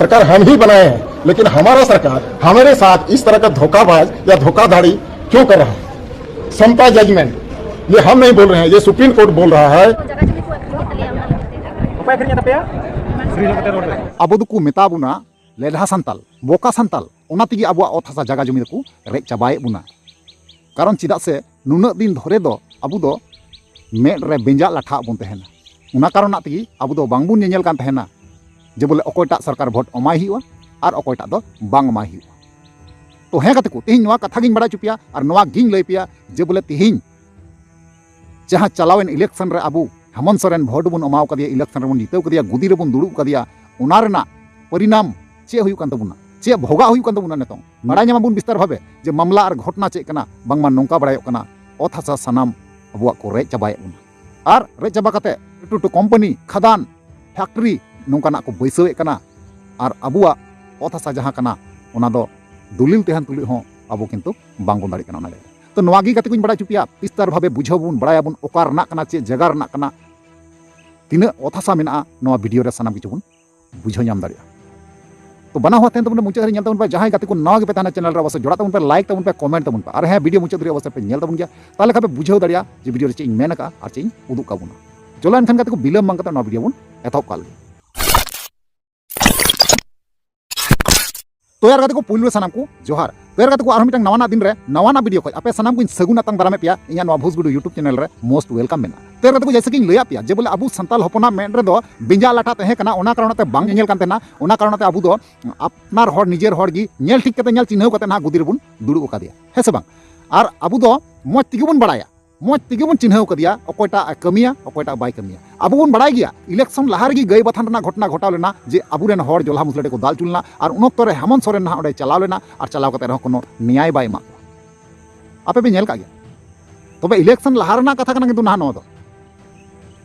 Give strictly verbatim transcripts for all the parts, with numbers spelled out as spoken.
सरकार हम ही बनाए हैं, लेकिन हमारा सरकार हमारे साथ इस तरह का धोखाबाज या धोखाधड़ी क्यों कर रहा है? समता जजमेंट, ये हम नहीं बोल रहे हैं, ये सुप्रीम कोर्ट बोल रहा है। ᱚᱠᱚᱭ ᱟᱹᱠᱷᱨᱤᱧ ᱮᱫ ᱛᱟᱯᱮᱭᱟ? ᱟᱵᱚ ᱫᱚᱠᱚ ᱢᱮᱛᱟ ᱵᱚᱱᱟ ᱞᱮᱰᱷᱟ ᱥᱟᱱᱛᱟᱞ, ᱵᱚᱠᱟ ᱥᱟᱱᱛᱟᱞ, ᱚᱱᱟ ᱛᱮᱜᱮ ᱟᱵᱚᱣᱟᱜ ᱚᱛ ᱦᱟᱥᱟ ᱡᱟᱭᱜᱟ ᱡᱚᱢᱤ ᱫᱚᱠᱚ ᱨᱮᱡ ᱪᱟᱵᱟᱭᱮᱫ ᱵᱚᱱᱟ᱾ ᱠᱟᱨᱚᱱ ᱪᱮᱫᱟᱜ ᱥᱮ ᱱᱩᱱᱟᱹᱜ ᱫᱤᱱ ᱫᱷᱚᱨᱮ ᱫᱚ ᱟᱵᱚ ᱫᱚ ᱢᱮᱫ ᱨᱮ ᱵᱮᱸᱡᱟᱜ ᱞᱟᱴᱷᱟᱜ ᱵᱚᱱ ᱛᱟᱦᱮᱱᱟ᱾ ᱚᱱᱟ ᱠᱟᱨᱚᱱᱟᱜ ᱛᱮᱜᱮ ᱟᱵᱚ ᱫᱚ ᱵᱟᱝᱵᱚᱱ ᱧᱮᱧᱮᱞ ᱠᱟᱱ ᱛᱟᱦᱮᱱᱟ ᱡᱮ ᱵᱚᱞᱮ ᱚᱠᱚᱭᱴᱟᱜ ᱥᱚᱨᱠᱟᱨ ᱵᱷᱳᱴ ᱮᱢᱟᱭ ᱦᱩᱭᱩᱜᱼᱟ ᱟᱨ ᱚᱠᱚᱭᱴᱟᱜ ᱫᱚ ᱵᱟᱝ ᱮᱢᱟᱭ ᱦᱩᱭᱩᱜᱼᱟ᱾ ᱛᱚ ᱦᱮᱸ ᱜᱟᱛᱮ ᱠᱚ, ᱛᱮᱦᱮᱧ ᱱᱚᱣᱟ ᱠᱟᱛᱷᱟ ᱜᱤᱧ ᱵᱟᱲᱟᱭ ᱦᱚᱪᱚ ᱯᱮᱭᱟ ᱟᱨ ᱱᱚᱣᱟ ᱜᱤᱧ ᱞᱟᱹᱭ ᱯᱮᱭᱟ ᱡᱮ ᱵᱚᱞᱮ ᱛᱮᱦᱮᱧ ᱡᱟᱦᱟᱸ ᱪᱟᱞᱟᱣᱮᱱ ᱤᱞᱮᱠᱥᱚᱱ ᱨᱮ ᱟᱵᱚ ᱦᱮᱢᱚᱱᱛ ᱥᱚᱨᱮᱱ ᱵᱷᱳᱴ ᱵᱚᱱ ᱮᱢᱟᱣ ᱠᱟᱫᱮᱭᱟ, ᱤᱞᱮᱠᱥᱚᱱ ᱨᱮᱵᱚᱱ ᱡᱤᱛᱟᱹᱣ ᱠᱟᱫᱮᱭᱟ, ᱜᱚᱫᱤ ᱨᱮᱵᱚᱱ ᱫᱩᱲᱩᱵ ᱠᱟᱫᱮᱭᱟ, ᱚᱱᱟ ᱨᱮᱱᱟᱜ ᱯᱚᱨᱤᱱᱟᱢ ᱪᱮᱫ ᱦᱩᱭᱩᱜ ᱠᱟᱱ ᱛᱟᱵᱚᱱᱟ, ᱪᱮᱫ ᱵᱷᱳᱜᱟᱜ ᱦᱩᱭᱩᱜ ᱠᱟᱱ ᱛᱟᱵᱚᱱᱟ ᱱᱤᱛᱚᱝ? ᱵᱟᱲᱟᱭ ᱧᱟᱢᱟᱵᱚᱱ ᱵᱤᱥᱛᱟᱨ ᱵᱷᱟᱵᱮ ᱡᱮ ᱢᱟᱢᱞᱟ ᱟᱨ ᱜᱷᱚᱴᱚᱱᱟ ᱪᱮᱫ ᱠᱟᱱᱟ, ᱵᱟᱝᱢᱟ ᱱᱚᱝᱠᱟ ᱵᱟᱲᱟᱭᱚᱜ ᱠᱟᱱᱟ, ᱚᱛ ᱦᱟᱥᱟ ᱥᱟᱱᱟᱢ ᱟᱵᱚᱣᱟᱜ ᱠᱚ ᱨᱮᱡ ᱪᱟᱵᱟᱭᱮᱫ ᱵᱚᱱᱟ᱾ ᱟᱨ ᱨᱮᱡ ᱪᱟᱵᱟ ᱠᱟᱛᱮ ᱞᱟᱹᱴᱩ ᱞᱟᱹᱴᱩ ᱠᱳᱢᱯᱟᱱᱤ, ᱠᱷᱟᱫᱟᱱ, ᱯᱷᱮᱠᱴᱨᱤ ᱱᱚᱝᱠᱟᱱᱟᱜ ᱠᱚ ᱵᱟᱹᱭᱥᱟᱹᱣᱮᱫ ᱠᱟᱱᱟ᱾ ᱟᱨ ᱟᱵᱚᱣᱟᱜ ᱚᱛ ᱦᱟᱥᱟ ᱡᱟᱦᱟᱸ ᱠᱟᱱᱟ, ᱚᱱᱟ ᱫᱚ ᱫᱚᱞᱤᱞ ᱛᱟᱦᱮᱱ ᱛᱩᱞᱩᱡ ᱦᱚᱸ ᱟᱵᱚ ᱠᱤᱱᱛᱩ ᱵᱟᱝᱵᱚᱱ ᱫᱟᱲᱮᱭᱟᱜ ᱠᱟᱱᱟ ᱚᱱᱟ ᱡᱟᱭᱜᱟ ᱨᱮ᱾ ᱛᱚ ᱱᱚᱣᱟ ᱜᱮ ᱜᱟᱛᱮ ᱠᱚᱧ ᱵᱟᱲᱟᱭ ᱦᱚᱪᱚ ᱯᱮᱭᱟ, ᱵᱤᱥᱛᱟᱨ ᱵᱷᱟᱵᱮ ᱵᱩᱡᱷᱟᱹᱣ ᱵᱚᱱ, ᱵᱟᱲᱟᱭᱟᱵᱚᱱ ᱚᱠᱟ ᱨᱮᱱᱟᱜ ᱠᱟᱱᱟ, ᱪᱮᱫ ᱡᱟᱭᱜᱟ ᱨᱮᱱᱟᱜ ᱠᱟᱱᱟ, ᱛᱤᱱᱟᱹᱜ ᱚᱛ ᱦᱟᱥᱟ ᱢᱮᱱᱟᱜᱼᱟ, ᱱᱚᱣᱟ ᱵᱷᱤᱰᱤᱭᱳ ᱨᱮ ᱥᱟᱱᱟᱢ ᱠᱤᱪᱷᱩ ᱵᱚᱱ ᱵᱩᱡᱷᱟᱹᱣ ᱧᱟᱢ ᱫᱟᱲᱮᱭᱟᱜᱼᱟ᱾ ᱛᱚ ᱵᱟᱱᱟ ᱦᱚᱲ ᱛᱟᱦᱮᱱ ᱛᱟᱵᱚᱱ ᱯᱮ, ᱢᱩᱪᱟᱹᱫ ᱦᱟᱹᱨᱤᱡ ᱧᱮᱞ ᱛᱟᱵᱚᱱ ᱯᱮ᱾ ᱡᱟᱦᱟᱸᱭ ᱜᱟᱛᱮ ᱠᱚ ᱱᱟᱣᱟ ᱜᱮᱯᱮ ᱛᱟᱦᱮᱱᱟ ᱪᱮᱱᱮᱞ ᱨᱮ, ᱚᱵᱚᱥᱥᱳᱭ ᱡᱚᱲᱟᱜ ᱛᱟᱵᱚᱱ ᱯᱮ, ᱞᱟᱭᱤᱠ ᱛᱟᱵᱚᱱ ᱯᱮ, ᱠᱚᱢᱮᱱᱴ ᱛᱟᱵᱚᱱ ᱯᱮ᱾ ᱟᱨ ᱦᱮᱸ, ᱵᱷᱤᱰᱤᱭᱳ ᱢᱩᱪᱟᱹᱫ ᱫᱷᱟᱹᱨᱤᱡ ᱚᱵᱚᱥᱥᱳᱭ ᱯᱮ ᱧᱮᱞ ᱛᱟᱵᱚᱱ ᱜᱮᱭᱟ, ᱛᱟᱦᱚᱞᱮ ᱠᱷᱟᱱ ᱯᱮ ᱵᱩᱡᱷᱟᱹᱣ ᱫᱟᱲᱮᱭᱟᱜᱼᱟ ᱡᱮ ᱵᱷᱤᱰᱤᱭᱳ ᱨᱮ ᱪᱮᱫ ᱤᱧ ᱢᱮᱱ ᱟᱠᱟᱫᱼᱟ ᱟᱨ ᱪᱮᱫ ᱤᱧ ᱩᱫᱩᱜ ᱠᱟᱜ ᱵᱚᱱᱟ᱾ ᱪᱚᱞᱚ ᱮᱱᱠᱷᱟᱱ ᱜᱟᱛᱮ ᱠᱚ, ᱵᱤᱞᱚᱢ ᱵᱟᱝ ᱠᱟᱛᱮ ᱱᱚᱣᱟ ᱵᱷᱤᱰᱤᱭᱳ ᱵᱚᱱ ᱮᱛᱚᱦᱚᱵ ᱠᱟᱜ ᱞᱮᱜᱮ᱾ ᱛᱚ ᱭᱟᱨ ᱜᱟᱛᱮ ᱠᱚ, ᱯᱩᱭᱞᱩ ᱨᱮ ᱥᱟᱱᱟᱢ ᱠᱚ ᱡᱚᱦᱟᱨ᱾ ᱛᱚ ᱭᱟᱨ ᱜᱟᱛᱮ ᱠᱚ, ᱟᱨᱦᱚᱸ ᱢᱤᱫᱴᱟᱝ ᱱᱟᱣᱟᱱᱟᱜ ᱫᱤᱱ ᱨᱮ ᱱᱟᱣᱟᱱᱟᱜ ᱵᱷᱤᱰᱤᱭᱳ ᱠᱷᱚᱡ ᱟᱯᱮ ᱥᱟᱱᱟᱢ ᱠᱚᱧ ᱥᱟᱹᱜᱩᱱ ᱟᱛᱟᱝ ᱫᱟᱨᱟᱢᱮᱫ ᱯᱮᱭᱟ ᱤᱧᱟᱹᱜ ᱱᱚᱣᱟ ᱵᱷᱩᱥ ᱜᱩᱰᱩ YouTube ᱪᱮᱱᱮᱞ ᱨᱮ most welcome ᱢᱮᱱᱟᱜᱼᱟ᱾ ᱛᱚ ᱭᱟᱨ ᱜᱟᱛᱮ ᱠᱚ, ᱡᱮᱭᱥᱮ ᱠᱤᱧ ᱞᱟᱹᱭᱟᱫ ᱯᱮᱭᱟ ᱡᱮ ᱵᱚᱞᱮ ᱟᱵᱚ ᱥᱟᱱᱛᱟᱞ ᱦᱚᱯᱚᱱᱟᱜ ᱢᱮᱫ ᱨᱮᱫᱚ ᱵᱮᱸᱡᱟᱜ ᱞᱟᱴᱷᱟ ᱛᱟᱦᱮᱸ ᱠᱟᱱᱟ, ᱚᱱᱟ ᱠᱟᱨᱚᱱ ᱛᱮ ᱵᱟᱝ ᱧᱮᱧᱮᱞ ᱠᱟᱱ ᱛᱟᱦᱮᱱᱟ, ᱚᱱᱟ ᱠᱟᱨᱚᱱ ᱛᱮ ᱟᱵᱚ ᱫᱚ ᱟᱯᱱᱟᱨ ᱦᱚᱲ, ᱱᱤᱡᱮᱨ ᱦᱚᱲ ᱜᱮ ᱧᱮᱞ ᱴᱷᱤᱠ ᱠᱟᱛᱮ, ᱧᱮᱞ ᱪᱤᱱᱦᱟᱹᱣ ᱠᱟᱛᱮ ᱱᱟᱦᱟᱜ ᱜᱩᱫᱤ ᱨᱮᱵᱚᱱ ᱫᱩᱲᱩᱵ ᱟᱠᱟᱫᱮᱭᱟ, ᱦᱮᱸ ᱥᱮ ᱵᱟᱝ? ᱟᱨ ᱟᱵᱚ ᱫᱚ ᱢᱚᱡᱽ ᱛᱮᱜᱮ ᱵᱚᱱ ᱵᱟᱲᱟᱭᱟ, ᱢᱚᱡᱽ ᱛᱮᱜᱮ ᱵᱚᱱ ᱪᱤᱱᱦᱟᱹᱣ ᱠᱟᱫᱮᱭᱟ ᱚᱠᱚᱭᱴᱟᱜ ᱮ ᱠᱟᱹᱢᱤᱭᱟ, ᱚᱠᱚᱭᱴᱟᱜ ᱵᱟᱭ ᱠᱟᱹᱢᱤᱭᱟ᱾ ᱟᱵᱚ ᱵᱚᱱ ᱵᱟᱲᱟᱭ ᱜᱮᱭᱟ ᱤᱞᱮᱠᱥᱚᱱ ᱞᱟᱦᱟ ᱨᱮᱜᱮ ᱜᱟᱹᱭ ᱵᱟᱛᱷᱟᱱ ᱨᱮᱱᱟᱜ ᱜᱷᱚᱴᱚᱱᱟ ᱜᱷᱚᱴᱟᱣ ᱞᱮᱱᱟ, ᱡᱮ ᱟᱵᱚᱨᱮᱱ ᱦᱚᱲ ᱡᱚᱞᱦᱟ ᱢᱩᱥᱞᱟᱹ ᱴᱷᱮᱱ ᱠᱚ ᱫᱟᱞ ᱦᱚᱪᱚ ᱞᱮᱱᱟ, ᱟᱨ ᱩᱱ ᱚᱠᱛᱚ ᱨᱮ ᱦᱮᱢᱚᱱᱛ ᱥᱚᱨᱮᱱ ᱱᱟᱦᱟᱜ ᱚᱸᱰᱮ ᱪᱟᱞᱟᱣ ᱞᱮᱱᱟ, ᱟᱨ ᱪᱟᱞᱟᱣ ᱠᱟᱛᱮ ᱨᱮᱦᱚᱸ ᱠᱳᱱᱳ ᱱᱮᱭᱟᱭ ᱵᱟᱭ ᱮᱢᱟᱜ ᱠᱚᱣᱟ᱾ ᱟᱯᱮ ᱯᱮ ᱧᱮᱞ ᱠᱟᱜ ᱜᱮᱭᱟ᱾ ᱛᱚᱵᱮ ᱤᱞᱮᱠᱥᱚᱱ ᱞᱟᱦᱟ ᱨᱮᱱᱟᱜ ᱠᱟᱛᱷᱟ ᱠᱟᱱᱟ ᱠᱤᱱᱛᱩ ᱱᱟᱦᱟᱜ ᱱᱚᱣᱟ ᱫᱚ᱾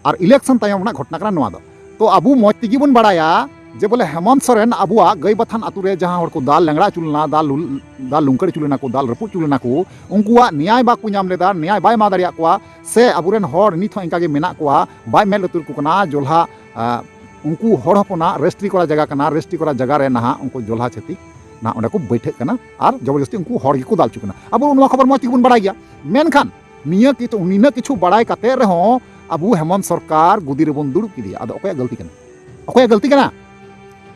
ᱟᱨ ᱤᱞᱮᱠᱥᱚᱱ ᱛᱟᱭᱚᱢ ᱨᱮᱱᱟᱜ ᱜᱷᱚᱴᱚᱱᱟ ᱠᱟᱱᱟ ᱱᱚᱣᱟ ᱫᱚ᱾ ᱛᱚ ᱟᱵᱚ ᱢᱚᱡᱽ ᱛᱮᱜᱮ ᱵᱚᱱ ᱵᱟᱲᱟᱭᱟ ᱡᱮ ᱵᱚᱞᱮ ᱦᱮᱢᱚᱱᱛ ᱥᱚᱨᱮᱱ ᱟᱵᱚᱣᱟᱜ ᱜᱟᱹᱭ ᱵᱟᱛᱷᱟᱱ ᱟᱛᱳ ᱨᱮ ᱡᱟᱦᱟᱸ ᱦᱚᱲ ᱠᱚ ᱫᱟᱞ ᱞᱮᱝᱲᱟ ᱦᱚᱪᱚ ᱞᱮᱱᱟ, ᱫᱟᱞ ᱞᱩᱞ-, ᱫᱟᱞ ᱞᱩᱝᱠᱟᱹᱲ ᱦᱚᱪᱚ ᱞᱮᱱᱟ ᱠᱚ, ᱫᱟᱞ ᱨᱟᱹᱯᱩᱫ ᱦᱚᱪᱚ ᱞᱮᱱᱟ ᱠᱚ, ᱩᱱᱠᱩᱣᱟᱜ ᱱᱮᱭᱟᱭ ᱵᱟᱠᱚ ᱧᱟᱢ ᱞᱮᱫᱟ, ᱱᱮᱭᱟᱭ ᱵᱟᱭ ᱮᱢᱟ ᱫᱟᱲᱮᱭᱟᱜ ᱠᱚᱣᱟ᱾ ᱥᱮ ᱟᱵᱚᱨᱮᱱ ᱦᱚᱲ ᱱᱤᱛ ᱦᱚᱸ ᱤᱱᱠᱟ ᱜᱮ ᱢᱮᱱᱟᱜ ᱠᱚᱣᱟ, ᱵᱟᱭ ᱢᱮᱫ ᱞᱩᱛᱩᱨ ᱠᱚ ᱠᱟᱱᱟ ᱡᱚᱞᱦᱟ, ᱟᱸ, ᱩᱱᱠᱩ ᱦᱚᱲ ᱦᱚᱯᱚᱱᱟᱜ ᱨᱮᱡᱤᱥᱴᱨᱤ ᱠᱚᱨᱟ ᱡᱟᱭᱜᱟ ᱠᱟᱱᱟ, ᱨᱮᱡᱤᱥᱴᱨᱤ ᱠᱚᱨᱟ ᱡᱟᱭᱜᱟ ᱨᱮ ᱱᱟᱦᱟᱜ ᱩᱱᱠᱩ ᱡᱚᱞᱦᱟ ᱪᱷᱟᱹᱛᱤᱠ ᱱᱟᱦᱟᱜ ᱚᱸᱰᱮ ᱠᱚ ᱵᱟᱹᱭᱴᱷᱟᱹᱜ ᱠᱟᱱᱟ ᱟᱨ ᱡᱚᱵᱚᱨᱡᱚᱥᱛᱤ ᱩᱱᱠᱩ ᱦᱚᱲ ᱜᱮᱠᱚ ᱫᱟᱞ ᱦᱚᱪᱚ ᱠᱟᱱᱟ᱾ ᱟᱵᱚ ᱱᱚᱣᱟ ᱠᱷᱚᱵᱚᱨ ᱢᱚᱡᱽ ᱛᱮᱜᱮ ᱵᱚᱱ ᱵᱟᱲᱟᱭ ᱜᱮᱭᱟ, ᱢᱮᱱᱠᱷᱟᱱ ᱱᱤᱭᱟᱹ ᱠᱤ-, ᱱᱤᱱᱟᱹᱜ ᱠᱤᱪᱷᱩ ᱵᱟᱲᱟᱭ ᱠᱟᱛᱮ ᱨᱮᱦᱚᱸ ᱟᱵᱚ ᱦᱮᱢᱚᱱᱛ ᱥᱚᱨᱠᱟᱨ ᱜᱩᱫᱤ ᱨᱮᱵᱚᱱ ᱫᱩᱲᱩᱵ ᱠᱮᱫᱮᱭᱟ᱾ ᱟᱫᱚ ᱚᱠᱚᱭᱟᱜ ᱜᱟᱹᱞᱛᱤ ᱠᱟᱱᱟ? ᱚᱠᱚᱭᱟᱜ ᱜᱟᱹᱞᱛᱤ ᱠᱟᱱᱟ?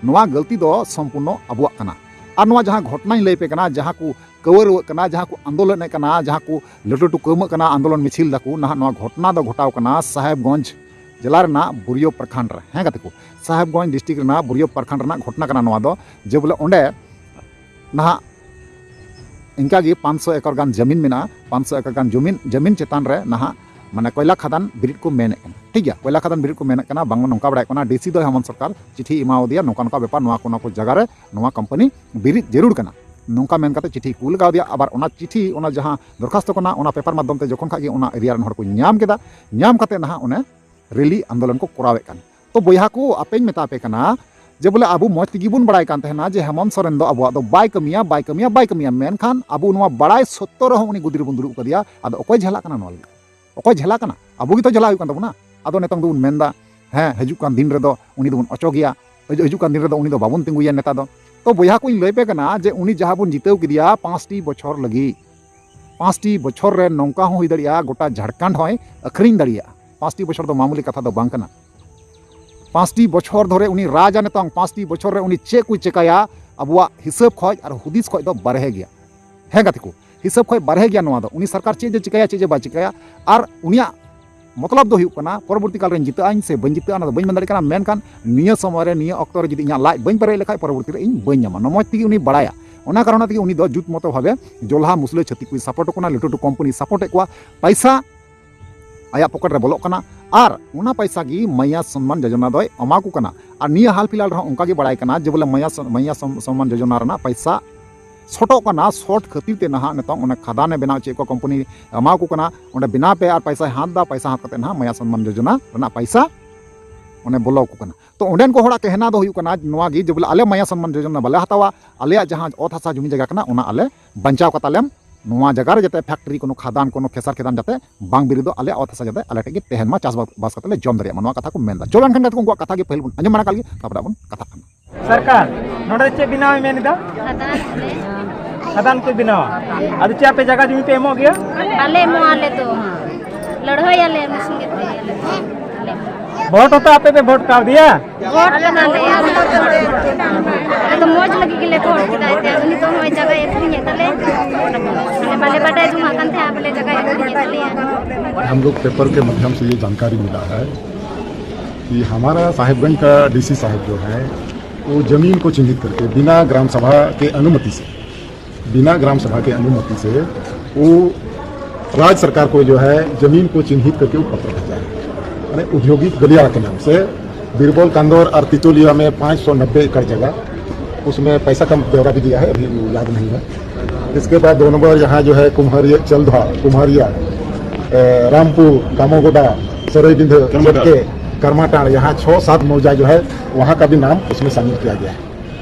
ᱱᱚᱣᱟ ᱜᱟᱹᱞᱛᱤ ᱫᱚ ᱥᱚᱢᱯᱩᱨᱱᱚ ᱟᱵᱚᱣᱟᱜ ᱠᱟᱱᱟ᱾ ᱟᱨ ᱱᱚᱣᱟ ᱡᱟᱦᱟᱸ ᱜᱷᱚᱴᱚᱱᱟᱧ ᱞᱟᱹᱭ ᱯᱮ ᱠᱟᱱᱟ, ᱡᱟᱦᱟᱸ ᱠᱚ ᱠᱟᱹᱣᱟᱹᱨᱟᱹᱣᱟᱹᱜ ᱠᱟᱱᱟ, ᱡᱟᱦᱟᱸ ᱠᱚ ᱟᱱᱫᱳᱞᱚᱱᱮᱫ ᱠᱟᱱᱟ, ᱡᱟᱦᱟᱸ ᱠᱚ ᱞᱟᱹᱴᱩ ᱞᱟᱹᱴᱩ ᱠᱟᱹᱣᱢᱟᱹᱜ ᱠᱟᱱᱟ, ᱟᱱᱫᱳᱞᱚᱱ ᱢᱤᱪᱷᱤᱞ ᱫᱟᱠᱚ, ᱱᱟᱦᱟᱜ ᱱᱚᱣᱟ ᱜᱷᱚᱴᱚᱱᱟ ᱫᱚ ᱜᱷᱚᱴᱟᱣ ᱠᱟᱱᱟ ᱥᱟᱦᱮᱵᱽᱜᱚᱸᱡᱽ ᱡᱮᱞᱟ ᱨᱮᱱᱟᱜ ᱵᱩᱨᱤᱭᱚ ᱯᱨᱚᱠᱷᱚᱸᱰ ᱨᱮ᱾ ᱦᱮᱸ ᱜᱟᱛᱮ ᱠᱚ, ᱥᱟᱦᱮᱵᱽᱜᱚᱸᱡᱽ ᱰᱤᱥᱴᱨᱤᱠᱴ ᱨᱮᱱᱟᱜ ᱵᱩᱨᱤᱭᱚ ᱯᱨᱚᱠᱷᱚᱸᱰ ᱨᱮᱱᱟᱜ ᱜᱷᱚᱴᱚᱱᱟ ᱠᱟᱱᱟ ᱱᱚᱣᱟ ᱫᱚ, ᱡᱮ ᱵᱚᱞᱮ ᱚᱸᱰᱮ ᱱᱟᱦᱟᱜ ᱤᱱᱠᱟᱜᱮ ᱯᱟᱸᱪᱥᱚ ᱮᱠᱚᱨ ᱜᱟᱱ ᱡᱟᱹᱢᱤᱱ ᱢᱮᱱᱟᱜᱼᱟ᱾ ᱯᱟᱸᱪᱥᱚ ᱮᱠᱚᱨ ᱜᱟᱱ ᱡᱟᱹᱢᱤᱱ, ᱡᱟᱹᱢᱤᱱ ᱪᱮᱛᱟᱱ ᱨᱮ ᱱᱟᱦᱟᱜ ᱢᱟᱱᱮ ᱠᱚᱭᱞᱟ ᱠᱷᱟᱫᱟᱱ ᱵᱤᱨᱤᱫ ᱠᱚ ᱢᱮᱱᱮᱫ ᱠᱟᱱᱟ᱾ ᱴᱷᱤᱠ ᱜᱮᱭᱟ, ᱠᱚᱭᱞᱟ ᱠᱷᱟᱫᱟᱱ ᱵᱤᱨᱤᱫ ᱠᱚ ᱢᱮᱱᱮᱫ ᱠᱟᱱᱟ, ᱵᱟᱝᱢᱟ ᱱᱚᱝᱠᱟ ᱵᱟᱲᱟᱭ ᱠᱟᱱᱟ, ᱰᱤᱥᱤ ᱫᱚ ᱦᱮᱢᱚᱱᱛ ᱥᱚᱨᱠᱟᱨ ᱪᱤᱴᱷᱤ ᱮᱢᱟᱣᱟᱫᱮᱭᱟ, ᱱᱚᱝᱠᱟ ᱱᱚᱝᱠᱟ ᱵᱮᱯᱟᱨ, ᱱᱚᱣᱟ ᱠᱚ ᱱᱚᱣᱟ ᱠᱚ ᱡᱟᱭᱜᱟ ᱨᱮ ᱱᱚᱣᱟ ᱠᱳᱢᱯᱟᱱᱤ ᱵᱤᱨᱤᱫ ᱡᱟᱹᱨᱩᱲ ᱠᱟᱱᱟ, ᱱᱚᱝᱠᱟ ᱢᱮᱱ ᱠᱟᱛᱮ ᱪᱤᱴᱷᱤ ᱠᱩᱞ ᱠᱟᱣᱫᱮᱭᱟ᱾ ᱟᱵᱟᱨ ᱚᱱᱟ ᱪᱤᱴᱷᱤ, ᱚᱱᱟ ᱡᱟᱦᱟᱸ ᱫᱚᱨᱠᱷᱟᱥᱛᱚ ᱠᱟᱱᱟ, ᱚᱱᱟ ᱯᱮᱯᱟᱨ ᱢᱟᱫᱽᱫᱷᱚᱢ ᱛᱮ ᱡᱚᱠᱷᱚᱱ ᱠᱷᱟᱡ ᱜᱮ ᱚᱱᱟ ᱮᱨᱤᱭᱟ ᱨᱮᱱ ᱦᱚᱲ ᱠᱚ ᱧᱟᱢ ᱠᱮᱫᱟ, ᱧᱟᱢ ᱠᱟᱛᱮ ᱱᱟᱦᱟᱜ ᱚᱱᱮ ᱨᱮᱞᱤ ᱟᱱᱫᱳᱞᱚᱱ ᱠᱚ ᱠᱚᱨᱟᱣᱮᱫ ᱠᱟᱱ᱾ ᱛᱚ ᱵᱚᱭᱦᱟ ᱠᱚ, ᱟᱯᱮᱧ ᱢᱮᱛᱟ ᱯᱮ ᱠᱟᱱᱟ ᱡᱮ ᱵᱚᱞᱮ ᱟᱵᱚ ᱢᱚᱡᱽ ᱛᱮᱜᱮ ᱵᱚᱱ ᱵᱟᱲᱟᱭ ᱠᱟᱱ ᱛᱟᱦᱮᱱᱟ ᱡᱮ ᱦᱮᱢᱚᱱᱛ ᱥᱚᱨᱮᱱ ᱫᱚ ᱟᱵᱚᱣᱟᱜ ᱫᱚ ᱵᱟᱭ ᱠᱟᱹᱢᱤᱭᱟ, ᱵᱟᱭ ᱠᱟᱹᱢᱤᱭᱟ, ᱵᱟᱭ ᱠᱟᱹᱢᱤᱭᱟ, ᱢᱮᱱᱠᱷᱟᱱ ᱟᱵᱚ ᱱᱚᱣᱟ ᱵᱟᱲᱟᱭ ᱥᱚᱛᱛᱚ ᱨᱮᱦᱚᱸ ᱩᱱᱤ ᱜᱩᱫᱤ ᱨᱮᱵᱚᱱ ᱫᱩᱲᱩᱵ ᱠᱟᱫᱮᱭᱟ᱾ ᱟᱫᱚ ᱚᱠᱚᱭ ᱡᱷᱟᱞᱟᱜ ᱠᱟᱱᱟ ᱱᱚᱣᱟ ᱞᱟᱹᱜᱤᱫ? ᱚᱠᱚᱭ ᱡᱷᱟᱞᱟ ᱠᱟᱱᱟ? ᱟᱵᱚ ᱜᱮᱛᱚ ᱡᱷᱟᱞᱟ ᱦᱩᱭᱩᱜ ᱠᱟᱱ ᱛᱟᱵᱚᱱᱟ᱾ ᱟᱫᱚ ᱱᱤᱛᱚᱝ ᱫᱚᱵᱚᱱ ᱢᱮᱱᱫᱟ, ᱦᱮᱸ, ᱦᱤᱡᱩᱜ ᱠᱟᱱ ᱫᱤᱱ ᱨᱮᱫᱚ ᱩᱱᱤ ᱫᱚᱵᱚᱱ ᱚᱪᱚᱜᱮᱭᱟ, ᱦᱤᱡᱩᱜ ᱠᱟᱱ ᱫᱤᱱ ᱨᱮᱫᱚ ᱩᱱᱤ ᱫᱚ ᱵᱟᱵᱚᱱ ᱛᱤᱸᱜᱩᱭᱟ ᱱᱮᱛᱟ ᱫᱚ᱾ ᱛᱚ ᱵᱚᱭᱦᱟ ᱠᱚᱧ ᱞᱟᱹᱭ ᱯᱮ ᱠᱟᱱᱟ ᱡᱮ ᱩᱱᱤ ᱡᱟᱦᱟᱸ ᱵᱚᱱ ᱡᱤᱛᱟᱹᱣ ᱠᱮᱫᱮᱭᱟ ᱯᱟᱸᱪᱴᱤ ᱵᱚᱪᱷᱚᱨ ᱞᱟᱹᱜᱤᱫ, ᱯᱟᱸᱪᱴᱤ ᱵᱚᱪᱷᱚᱨ ᱨᱮ ᱱᱚᱝᱠᱟ ᱦᱚᱸ ᱦᱩᱭ ᱫᱟᱲᱮᱭᱟᱜᱼᱟ ᱜᱚᱴᱟ ᱡᱷᱟᱲᱠᱷᱚᱸᱰ ᱦᱚᱸᱭ ᱟᱹᱠᱷᱨᱤᱧ ᱫᱟᱲᱮᱭᱟᱜᱼᱟ᱾ ᱯᱟᱸᱪᱴᱤ ᱵᱚᱪᱷᱚᱨ ᱫᱚ ᱢᱟᱢᱩᱞᱤ ᱠᱟᱛᱷᱟ ᱫᱚ ᱵᱟᱝ ᱠᱟᱱᱟ᱾ ᱯᱟᱸᱪᱴᱤ ᱵᱚᱪᱷᱚᱨ ᱫᱷᱚᱨᱮ ᱩᱱᱤ ᱨᱟᱡᱟ ᱱᱤᱛᱚᱝ, ᱯᱟᱸᱪᱴᱤ ᱵᱚᱪᱷᱚᱨ ᱨᱮ ᱩᱱᱤ ᱪᱮᱫ ᱠᱚᱭ ᱪᱮᱠᱟᱭᱟ, ᱟᱵᱚᱣᱟᱜ ᱦᱤᱥᱟᱹᱵ ᱠᱷᱚᱡ ᱟᱨ ᱦᱩᱫᱤᱥ ᱠᱷᱚᱡ ᱫᱚ ᱵᱟᱨᱦᱮ ᱜᱮᱭᱟ᱾ ᱦᱮᱸ ᱜᱟᱛᱮ ᱠᱚ, ᱦᱤᱥᱟᱹᱵ ᱠᱷᱚᱡ ᱵᱟᱨᱦᱮ ᱜᱮᱭᱟ ᱱᱚᱣᱟ ᱫᱚ᱾ ᱩᱱᱤ ᱥᱚᱨᱠᱟᱨ ᱪᱮᱫ ᱡᱮ ᱪᱤᱠᱟᱹᱭᱟ, ᱪᱮᱫ ᱡᱮ ᱵᱟᱭ ᱪᱤᱠᱟᱹᱭᱟ, ᱟᱨ ᱩᱱᱤᱭᱟᱜ ᱢᱚᱛᱞᱚᱵ ᱫᱚ ᱦᱩᱭᱩᱜ ᱠᱟᱱᱟ ᱯᱚᱨᱚᱵᱚᱨᱛᱤ ᱠᱟᱞ ᱨᱮᱧ ᱡᱤᱛᱟᱹᱜ ᱟᱹᱧ ᱥᱮ ᱵᱟᱹᱧ ᱡᱤᱛᱟᱹᱜᱼᱟ, ᱚᱱᱟ ᱫᱚ ᱵᱟᱹᱧ ᱢᱮᱱ ᱫᱟᱲᱮᱭᱟᱜ ᱠᱟᱱᱟ᱾ ᱢᱮᱱᱠᱷᱟᱱ ᱱᱤᱭᱟᱹ ᱥᱚᱢᱚᱭ ᱨᱮ, ᱱᱤᱭᱟᱹ ᱚᱠᱛᱚ ᱨᱮ ᱡᱩᱫᱤ ᱤᱧᱟᱹᱜ ᱞᱟᱡ ᱵᱟᱹᱧ ᱯᱮᱨᱮᱡ ᱞᱮᱠᱷᱟᱡ, ᱯᱚᱨᱚᱵᱚᱨᱛᱤ ᱨᱮ ᱤᱧ ᱵᱟᱹᱧ ᱧᱟᱢᱟ᱾ ᱱᱚᱣᱟ ᱢᱚᱡᱽ ᱛᱮᱜᱮ ᱩᱱᱤ ᱵᱟᱲᱟᱭᱟ᱾ ᱚᱱᱟ ᱠᱟᱨᱚᱱ ᱛᱮᱜᱮ ᱩᱱᱤ ᱫᱚ ᱡᱩᱛ ᱢᱚᱛᱚ ᱵᱷᱟᱵᱮ ᱡᱚᱞᱦᱟ ᱢᱩᱥᱞᱟᱹ ᱪᱷᱟᱹᱛᱤᱠ ᱠᱚᱭ ᱥᱟᱯᱳᱨᱴ ᱠᱟᱱᱟ, ᱞᱟᱹᱴᱩ ᱞᱟᱹᱴᱩ ᱠᱳᱢᱯᱟᱱᱤ ᱥᱟᱯᱳᱨᱴ ᱮᱫ ᱠᱚᱣᱟ, ᱯᱟᱭᱥᱟ ᱟᱭᱟᱜ ᱯᱚᱠᱮᱴ ᱨᱮ ᱵᱚᱞᱚᱜ ᱠᱟᱱᱟ᱾ ᱟᱨ ᱚᱱᱟ ᱯᱟᱭᱥᱟ ᱜᱮ ᱢᱟᱭᱟ ᱥᱚᱱᱢᱟᱱ ᱡᱳᱡᱚᱱᱟ ᱫᱚᱭ ᱮᱢᱟ ᱠᱚ ᱠᱟᱱᱟ᱾ ᱟᱨ ᱱᱤᱭᱟᱹ ᱦᱟᱞ ᱯᱷᱤᱞᱦᱟᱞ ᱨᱮᱦᱚᱸ ᱚᱱᱠᱟ ᱜᱮ ᱵᱟᱲᱟᱭ ᱠᱟᱱᱟ ᱡᱮ ᱵᱚᱞᱮ ᱢᱟᱭᱟ ᱥᱚᱱ-, ᱢᱟᱭᱟ ᱥᱚᱱ-, ᱥᱚᱱᱢᱟᱱ ᱡᱳᱡᱚᱱᱟ ᱨᱮᱱᱟᱜ ᱯᱟᱭᱥᱟ ᱥᱚᱴᱚᱜ ᱠᱟᱱᱟ᱾ ᱥᱚᱴ ᱠᱷᱟᱹᱛᱤᱨ ᱛᱮ ᱱᱟᱦᱟᱜ ᱱᱤᱛᱚᱝ ᱚᱱᱟ ᱠᱷᱟᱫᱟᱱᱮ ᱵᱮᱱᱟᱣ ᱦᱚᱪᱚᱭᱮᱫ ᱠᱚᱣᱟ, ᱠᱳᱢᱯᱟᱱᱤ ᱮᱢᱟ ᱠᱚ ᱠᱟᱱᱟ, ᱚᱸᱰᱮ ᱵᱮᱱᱟᱣ ᱯᱮ ᱟᱨ ᱯᱟᱭᱥᱟᱭ ᱦᱟᱛ ᱫᱟ᱾ ᱯᱟᱭᱥᱟ ᱦᱟᱛ ᱠᱟᱛᱮ ᱱᱟᱦᱟᱜ ᱢᱟᱭᱟ ᱥᱚᱱᱢᱟᱱ ᱡᱳᱡᱚᱱᱟ ᱨᱮᱱᱟᱜ ᱯᱟᱭᱥᱟ ᱚᱸᱰᱮ ᱵᱚᱞᱚ ᱟᱠᱚ ᱠᱟᱱᱟ᱾ ᱛᱚ ᱚᱸᱰᱮᱱ ᱠᱚ ᱦᱚᱲᱟᱜ ᱠᱮᱦᱱᱟ ᱫᱚ ᱦᱩᱭᱩᱜ ᱠᱟᱱᱟ ᱱᱚᱣᱟ ᱜᱮ ᱡᱮ ᱵᱚᱞᱮ ᱟᱞᱮ ᱢᱟᱭᱟ ᱥᱚᱱᱢᱟᱱ ᱡᱳᱡᱚᱱᱟ ᱵᱟᱞᱮ ᱦᱟᱛᱟᱣᱟ, ᱟᱞᱮᱭᱟᱜ ᱡᱟᱦᱟᱸ ᱚᱛ ᱦᱟᱥᱟ ᱡᱩᱢᱤ ᱡᱟᱭᱜᱟ ᱠᱟᱱᱟ ᱚᱱᱟ ᱟᱞᱮ ᱵᱟᱧᱪᱟᱣ ᱠᱟᱛᱮ ᱞᱮᱢ ᱱᱚᱣᱟ ᱡᱟᱭᱜᱟ ᱨᱮ ᱡᱟᱛᱮ factory, ᱠᱳᱱᱳ ᱠᱷᱟᱫᱟᱱ, ᱠᱳᱱᱳ ᱠᱷᱮᱥᱟᱨ ᱠᱷᱮᱫᱟᱱ ᱡᱟᱛᱮ ᱵᱟᱝ ᱵᱤᱨᱤᱫᱚᱜ, ᱟᱞᱮᱭᱟᱜ ᱚᱛ ᱦᱟᱥᱟ ᱡᱟᱛᱮ ᱟᱞᱮ ᱴᱷᱮᱡ ᱜᱮ ᱛᱟᱦᱮᱱ ᱢᱟ, ᱪᱟᱥᱵᱟᱥ ᱠᱟᱛᱮ ᱞᱮ ᱡᱚᱢ ᱫᱟᱲᱮᱭᱟᱜ ᱢᱟ, ᱱᱚᱣᱟ ᱠᱟᱛᱷᱟ ᱠᱚ ᱢᱮᱱᱫᱟ᱾ ᱪᱚᱞᱚ ᱮᱱᱠᱷᱟᱱ ᱜᱟᱛᱮ ᱠᱚ, ᱩᱱᱠᱩᱣᱟᱜ ᱠᱟᱛᱷᱟ ᱜᱮ ᱯᱟᱹᱦᱤᱞ ᱵᱚᱱ ᱟᱸᱡᱚᱢ ᱢᱟᱲᱟᱝ ᱠᱟᱜ ᱞᱮᱜᱮ, ᱛᱟᱨᱯᱚᱨᱮ ᱟᱵᱚᱱ ᱠᱟᱛᱷᱟᱜ ᱠᱟᱱᱟ᱾ ᱥᱚᱨᱠᱟᱨ ᱱᱚᱰᱮ ᱪᱮᱫ ᱵᱮᱱᱟᱣ ᱮ ᱢᱮᱱ ᱮᱫᱟ? ᱠᱷᱟᱫᱟᱱ ᱠᱚ ᱵᱮᱱᱟᱣᱟ᱾ ᱟᱫᱚ ᱪᱮᱫ ᱟᱯᱮ ᱡᱟᱭᱜᱟ ᱡᱩᱢᱤ ᱯᱮ ᱮᱢᱚᱜ ᱜᱮᱭᱟ? ᱟᱞᱮ ᱮᱢᱚᱜ ᱟᱞᱮ ᱫᱚ᱾ ᱞᱟᱹᱲᱦᱟᱹᱭ ᱟᱞᱮ ᱩᱱᱤ ᱥᱚᱸᱜᱮ ᱛᱮ᱾ ᱟᱞᱮ ᱵᱷᱳᱴ ᱦᱚᱸᱛᱚ ᱟᱯᱮ ᱯᱮ ᱵᱷᱳᱴ ᱠᱟᱣᱫᱮᱭᱟ? ᱵᱷᱳᱴ ᱠᱟᱱᱟᱞᱮ᱾ ᱟᱞᱮ ᱫᱚ ᱢᱚᱡᱽ ᱞᱟᱹᱜᱤᱫ ᱜᱮᱞᱮ ᱵᱷᱳᱴ ᱠᱮᱫᱟ᱾ ᱮᱱᱛᱮ ᱩᱱᱤ ᱫᱚ ᱱᱚᱜᱼᱚᱭ ᱡᱟᱭᱜᱟᱭ ᱟᱹᱠᱷᱨᱤᱧᱮᱫ ᱛᱟᱞᱮ᱾ ᱟᱞᱮ ᱵᱟᱞᱮ ᱵᱟᱰᱟᱭ ᱡᱚᱝᱟᱜ ᱠᱟᱱ ᱛᱟᱦᱮᱸᱫ ᱵᱚᱞᱮ ᱡᱟᱭᱜᱟᱭ ᱟᱹᱠᱷᱨᱤᱧᱮᱫ ᱛᱟᱞᱮᱭᱟ᱾ हम लोग पेपर के माध्यम से ये जानकारी मिला है कि हमारा साहिबगंज का डीसी साहब जो है, वो जमीन को चिन्हित करके बिना ग्राम सभा के अनुमति से, बिना ग्राम सभा के अनुमति से वो राज्य सरकार को जो है जमीन को चिन्हित करके वो पत्र भेजा है, माने औद्योगिक गलियारा के नाम से बीरबल कांदौर और तितोलिया में पाँच सौ नब्बे एकड़ जगह, उसमें पैसा का ब्यौरा भी दिया है, अभी याद नहीं है। इसके बाद दो नंबर यहाँ जो है कुम्हारिया, चलधा, कुम्हारिया, ए, रामपुर, कामोगोडा, सरईबिंद, कर्माटांड़। चेपके, कर्माटांड़, यहाँ छः सात मौजा जो है वहाँ का भी नाम उसमें शामिल किया गया है।